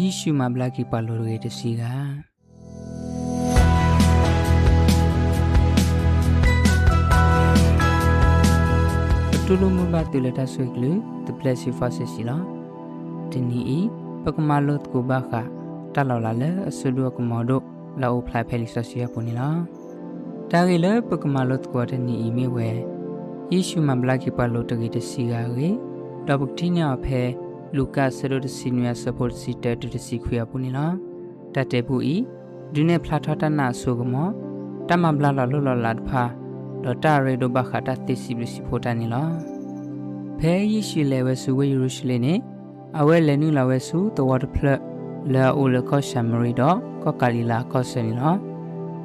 ယ့ၣ်ၡူးမၤဘျါက့ၤပှၤလိၤတဂ့ၤတဆံဂၤ. ပတူၢ်လိာ်မုာ်ဘၣ်သုလၢတၢ်ဆိၣ်ဂ့ၤကလုၢ် The Blessed Voices လီၤ. တနံၤအံၤ ပကမၤလိသကိးဘၣ်ဃး တၢ်လီၤလးလၢအစိဒိၣ်အကမီၤဒိၣ် လၢအအိၣ်ဖျါဖဲလံာ်စီဆှံအပူၤန့ၣ်လီၤ. တၢ်ဂ့ၢ်လၢပကမၤလိသကိးအီၤတနံၤအံၤမ့ၢ်ဝဲ ယ့ၣ်ၡူးမၤဘျါက့ၤပှၤလိၤတဂ့ၤတဆံဂၤအဂ့ၢ်, ဒီးပကထံၣ်န့ၢ်အီၤဖဲ လူၤကၣ်အဆၢဒိၣ်တဆံနွံ အဆၢဖိတဆံတၢတုၤတဆံခွံအပူၤန့ၣ်လီၤ. တၢ်တဲပူအံၤ ဒုးနဲၣ်ဖျါထီၣ်တၢ်နာ်အစိကမီၤ, တၢ်မၤဘျါလီၤလိၢ်လီၤလးတဖၣ်, ဒီးတၢ်အရ့ဒိၣ်ဘၣ်ဃးတၢ်သ့စံးဘျုးစံးဖှိၣ်တၢ်န့ၣ်လီၤ. ဖဲယ့ၣ်ၡူးလဲၤဝဲဆူဝ့ၢ်ယရူၤၡလ့ၣ်န့ၣ် အဝဲလဲၤနုာ်လီၤဝဲဆူသဝီတဖျၢၣ် လၢအအိၣ်လၢကီၢ်ၡၤမရံဒီးကီၢ်ကၤလံၤလါအကီၢ်ဆၢန့ၣ်လီၤ.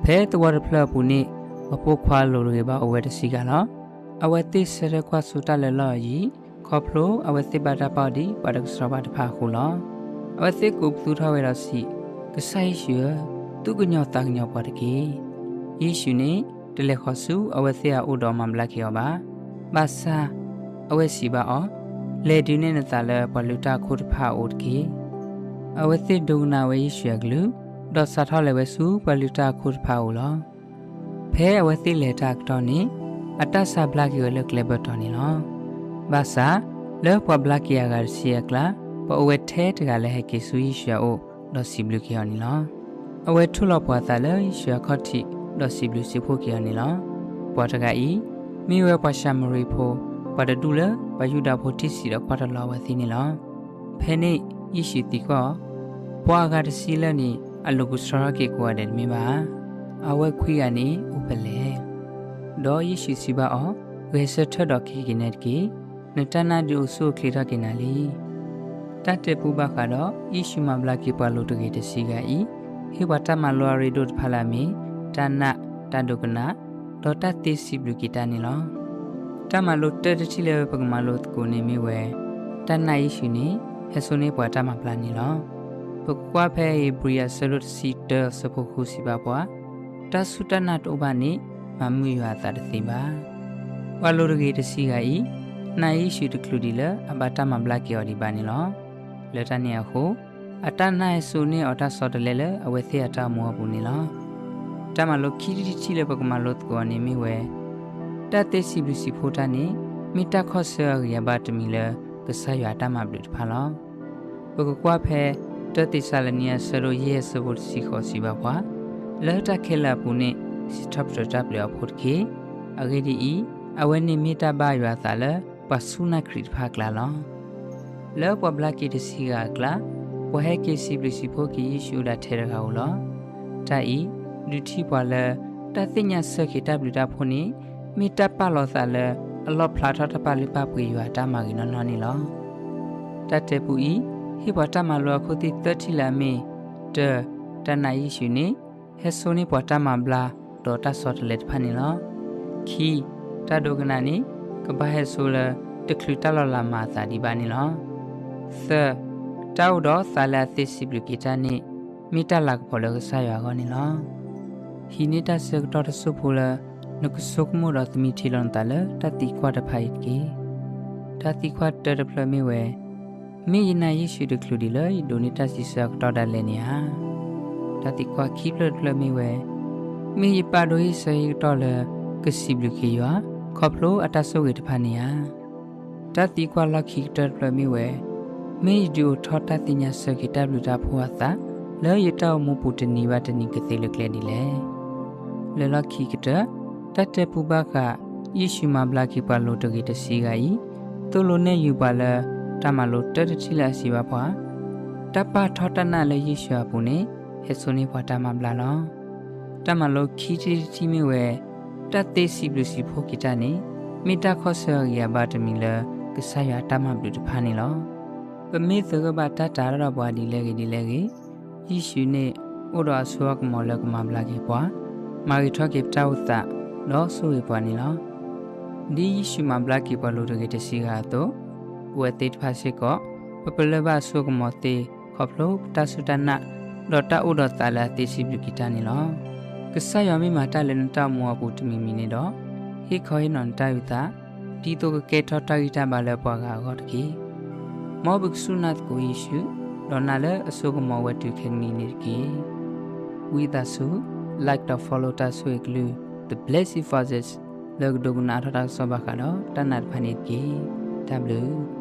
ဖဲသဝီတဖျၢၣ်အပူၤန့ၣ် ပှၤပိာ်ခွါအလိၤတဂ့ၤဘၣ်အိၣ်ဝဲတဆံဂၤလီၤ. အဝဲသ့ၣ်ဆၢထၢၣ်ကွၢ်ဆူတၢ်လၢလီၢ်အယံၤ ခီဖျိအဝဲသ့ၣ်ဘၣ်တၢ်ပာ်အီၤဒ်ပှၤတကဆှီဘၣ်တဖၣ်အဃိလီၤ. အဝဲသ့ၣ်ကိးပသူထီၣ်ဝဲဒီးစံး, ကစၢ်ယ့ၣ်ၡူးဧၢ, သူၣ်ကညီၤသးကညီၤပှၤတက့ၢ်. ယ့ၣ်ၡူးန့ၣ် တလဲၤဃီၤဆူအဝဲသ့ၣ်အအိၣ်ဒီးမၤဘျါက့ၤအီၤဘၣ်. ဘၣ်ဆၣ် အဝဲစံးဘၣ်အီၤ, လဲၤဒုးနဲၣ်နသးလၢပှၤလုၢ်တၢ်အခိၣ်တဖၣ်အအိၣ်တက့ၢ်. အဝဲသ့ၣ်ဒိကနၣ်ဝဲယ့ၣ်ၡူးအကလုၢ်, ဒီးစးထီၣ်လဲၤဝဲဆူပှၤလုၢ်တၢ်အခိၣ်တဖၣ်အအိၣ်လီၤ. ဖဲအဝဲသ့ၣ်လဲၤတၢ်အကတီၢ်န့ၣ် အတၢ်ဆါဘျါက့ၤဝဲလၢကျဲဘၢၣ်တီၤန့ၣ်လီၤ. ဘၣ်ဆၣ် လၢပှၤဘျါက့ၤအဂၤတဆံအကျါ ပှၤအိၣ်ဝဲထဲတဂၤလၢဟဲက့ၤဆူယ့ၣ်ၡူးအအိၣ် ဒီးစံးဘျုးက့ၤအီၤန့ၣ်လီၤ. အဝဲထိၣ်လီၤပှာ်အသးလၢယ့ၣ်ၡူးအခီၣ်ထံး ဒီးစံးဘျုးစံးဖှိၣ်က့ၤအီၤန့ၣ်လီၤ. ပှၤတဂၤအံၤ မ့ၢ်ဝဲပှၤၡၤမရံဖိ ပှၤတဒူၣ်လၢပှၤယူဒၤဖိထံၣ်ဆံးဒီးကွၢ်တလီၤအဝဲသ့ၣ်န့ၣ်လီၤ. ဖဲန့ၣ်ယ့ၣ်ၡူးသံကွၢ်အီၤ, ပှၤအဂၤတဆံလၢာ်န့ၣ် အလိၤကဆှီထီၣ်က့ၤကိးဂၤဒဲးတမ့ၢ်ဘၣ်ဧါ. အဝဲခွံဂၤန့ၣ်အိၣ်ဖဲလဲၣ်. ဒီးယ့ၣ်ၡူးစံးဘၣ်အီၤ, ဂဲၤဆၢထၢၣ်ဒီးက့ၤက့ၤနဲတက့ၢ်. နတၢ်နာ်ဒုးအိၣ်ဆူၣ်အိၣ်ချ့ထီၣ်က့ၤနၤလံ. တၢ်တဲပူဘၣ်ဃးဒီး ယ့ၣ်ၡူးမၤဘျါက့ၤပှၤလိၤတဂ့ၤတဆံဂၤအံၤ ဟ့ၣ်ပှၤတၢ်မၤလိအရ့ဒိၣ်တဖၣ်လၢအမ့ၢ် တၢ်နာ်, တၢ်ဒိကနၣ်, ဒီးတၢ်သ့စံးဘျုးက့ၤတၢ်န့ၣ်လီၤ. တၢ်မၤလိတၢတထံၣ်လၢပကမၤလိသကိးန့ၣ်မ့ၢ်ဝဲ တၢ်နာ်ယ့ၣ်ၡူးန့ၣ် ဟဲစိာ်န့ၢ်ပှၤတၢ်မၤဘျါန့ၣ်လီၤ. ပကကွၢ်ဖဲဧ့ၤဘြံၤအဆၢဒိၣ်တဆံတၢအဆၢဖိဃုစံးဘၣ်ပှၤ, တၢ်စူၢ်တၢ်နာ်တအိၣ်ဘၣ်န့ၣ် မၤမုာ်ယွၤအသးတသ့ဘၣ်. ပှၤလိၤတဂ့ၤတဆံဂၤအံၤ နာ်ယ့ၣ်ၡူးတချုးဒံးလၢအဘၣ်တၢ်မၤဘျါက့ၤအီၤဒံးဘၣ်န့ၣ်လီၤ. လၢတၢ်န့ၣ်အဃိ အတၢ်နာ်ဟဲစိာ်န့ၢ်အီၤတၢ်ဆီတလဲလၢအဝဲသ့ၣ်အတၢ်အိၣ်မူအပူၤန့ၣ်လီၤ. တၢ်မၤလိခံထံၣ်တထံၣ်လၢပကမၤလိသကိးအီၤန့ၣ်မ့ၢ်ဝဲ တၢ်သ့စံးဘျုးစံးဖှိၣ်တၢ်န့ၣ် မ့ၢ်တၢ်ခီၣ်ဆၢအဂံၢ်အဘါတမံၤလၢ ကစၢ်ယွၤအတၢ်မၤဘျုးတဖၣ်လီၤ. ပကကွၢ်ဖဲ တၢသ့းစၤလနံအဆၢဒိၣ်ယဲၢ်အဆၢဖိတဆံဃိးစံးဘၣ်ပှၤ, လၢတၢ်ခဲလၢာ်အပူၤန့ၣ် စံးထီၣ်ပတြၢၤတၢ်ဘျုးအဖိတက့ၢ်. အဂ့ၢ်ဒ်အံၤ, အဝဲန့ၣ်မ့ၢ်တၢ်ဘၣ်ယွၤအသးလၢ ပှၤစူၢ်နာ်ခရံာ်တဖၣ်အကျါလီၤ. လၢပှၤဘျါက့ၤတဆံဂၤအကျါ ပှၤဟဲက့ၤစံးဘျုးစံးဖှိၣ်က့ၤယ့ၣ်ၡူးအအိၣ်ဒၣ်ထဲတဂၤဧိၤလီၤ. တၢ်အံၤ ဒုးထံၣ်ပှၤလၢ တၢ်သ့ၣ်ညါဆၢက့ၤတၢ်ဘျုးတၢ်ဖှိၣ်န့ၣ် မ့ၢ်တၢ်ပာ်လီၤသးလၢ အလီၣ်ဖျါထီၣ်တၢ်ပာ်လုၢ်ပာ်ပှ့ၤယွၤအတၢ်မၤဂ့ၤနီၢ်နီၢ်န့ၣ်လီၤ. တၢ်တဲပူအံၤ ဟ့ၣ်ပှၤတၢ်မၤလိအခိၣ်သ့ၣ်သၢထံၣ်လၢအမ့ၢ်, တၢ, တၢ်နာ်ယ့ၣ်ၡူးန့ၣ် ဟဲစိာ်န့ၢ်ပှၤတၢ်မၤဘျါ ဒီးတၢ်ဆီတလဲတဖၣ်န့ၣ်လီၤ. ခံ, တၢ်ဒိကနၣ်န့ၣ် ကဘၣ်ဟဲစိာ်လၢ တချုးတၢ်လီၤလးမၤအသးဒံးဘၣ်န့ၣ်လီၤ. သၢ, တၢ်အိၣ်ဒီးသးလၢအသ့စံးဘျုးက့ၤတၢ်န့ၣ် မ့ၢ်တၢ်လၤကပီၤလၢကစၢ်ယွၤအဂီၢ်န့ၣ်လီၤ. ဟံးန့ၢ်တၢ်ဆၢကတီၢ်တစိၢ်ဖိလၢ နကဆိကမိၣ်ဒီးသမံသမိးလီၤနသးလၢတၢ်သံကွၢ်တဖၣ်အံၤတက့ၢ်. တၢ်သံကွၢ်တၢတဖျၢၣ်မ့ၢ်ဝဲ, မ့ၢ်ယနာ်ယ့ၣ်ၡူးတချုးဒံးလၢယဒိးန့ၢ်တၢ်စံးဆၢအကတီၢ်ဒၣ်လဲာ်န့ၣ်ဧါ. တၢ်သံကွၢ်ခံဖျၢၣ်တဖျၢၣ်မ့ၢ်ဝဲ, မ့ၢ်ယပာ်ဒိယ့ၣ်ဆၢဟံၣ်ကတီၢ်လၢ ကစံးဘျုးက့ၤယွၤ ခီဖျိအတၢ်ဆိၣ်ဂ့ၤတဖၣ်န့ၣ်ဧါ. တၢ်သံကွၢ်လီၢ်ခံကတၢၢ်တဖျၢၣ်မ့ၢ်ဝဲ, မ့ၢ်ယဒုးအိၣ်ထီၣ်တၢ်သ့ၣ်ညါဆၢက့ၤတၢ်ဘျုးတၢ်ဖှိၣ်အသး လၢယတၢ်အိၣ်မူပူၤတနံၤဘၣ်တနံၤကသ့လၢကျဲဒ်လဲၣ်. လၢလီၢ်ခံကတၢၢ်, တၢ်တဲပူဘၣ်ဃး ယ့ၣ်ၡူးမၤဘျါက့ၤပှၤလိၤတဂ့ၤတဆံဂၤအံၤ, သိၣ်လိနဲၣ်ယုာ်ပှၤလၢ တၢ်မၤလိတၢတထံၣ်လၢအစံးဘၣ်ပှၤ, တၢ်ပာ်ထီၣ်တၢ်နာ်လၢယ့ၣ်ၡူးအပူၤန့ၣ် ဟဲစိာ်န့ၢ်ပှၤတၢ်မၤဘျါလီၤ. တၢ်မၤလိခံထံၣ်တထံၣ်မ့ၢ်ဝဲ, တၢ်သ့စံးဘျုးစံးဖှိၣ်က့ၤတၢ်န့ၣ် မ့ၢ်တၢ်ခီၣ်ဆၢအဂံၢ်အဘါတမံၤလၢ ကစၢ်ယွၤအတၢ်မၤဘျုးတဖၣ်န့ၣ်လီၤ. ပမ့ၢ်သဂၢၢ်ဘၣ်တၢ်တာ်ဒီးပှၤဒ်လဲၣ်ဂ့ၤဒ်လဲၣ်ဂ့ၤ, ယ့ၣ်ၡူးန့ၣ် အိၣ်ဒီးအစိအကမီၤလၢကမၤဘျါက့ၤပှၤ, မၤဂ့ၤထီၣ်က့ၤပတၢ်အိၣ်သး, ဒီးဆိၣ်ဂ့ၤပှၤန့ၣ်လီၤ. ဒ်ယ့ၣ်ၡူးမၤဘျါက့ၤပှၤလိၤတဂ့ၤတဆံဂၤအသိး, ပဝဲသ့ၣ်တဖၣ်စ့ၢ်ကီး ပပလၢၢ်ဘၣ်အစိအကမီၤသ့ ခီဖျိပတၢ်စူၢ်တၢ်နာ်, ဒီးတၢ်အိၣ်ဒီးသးလၢအသ့စံးဘျုးက့ၤတၢ်န့ၣ်လီၤ. ကစၢ်ယွၤမ့ၢ်မၤတၢ်လၢနတၢ်အိၣ်မူအပူၤတမံၤမံၤန့ၣ်ဒီး, ဟ့ၣ်ခီဟ့ၣ်နီၤနတၢ်အုၣ်သး, ဒ်သိးကကဲထီၣ်တၢ်ဂံၢ်တၢ်ဘါလၢပှၤဂၤအဂီၢ်တက့ၢ်. မ်ပကစူၢ်နာ်သကိးယ့ၣ်ၡူး ဒီးနၤလၢအဆိကမိၣ်ဝဲတုၤခဲကနံၣ်န့ၣ်တက့ၢ်. ဝံသးစူၤ like ဒီး follow တၢ်ဆိၣ်ဂ့ၤကလုၢ် The Blessed Voices လၢကဒိကနၣ်အါထီၣ်တၢ်ကစီၣ်ဘၣ်ဃးဒီးတၢ်နာ်တဖၣ်န့ၣ်တက့ၢ်. တၢ်ဘျုး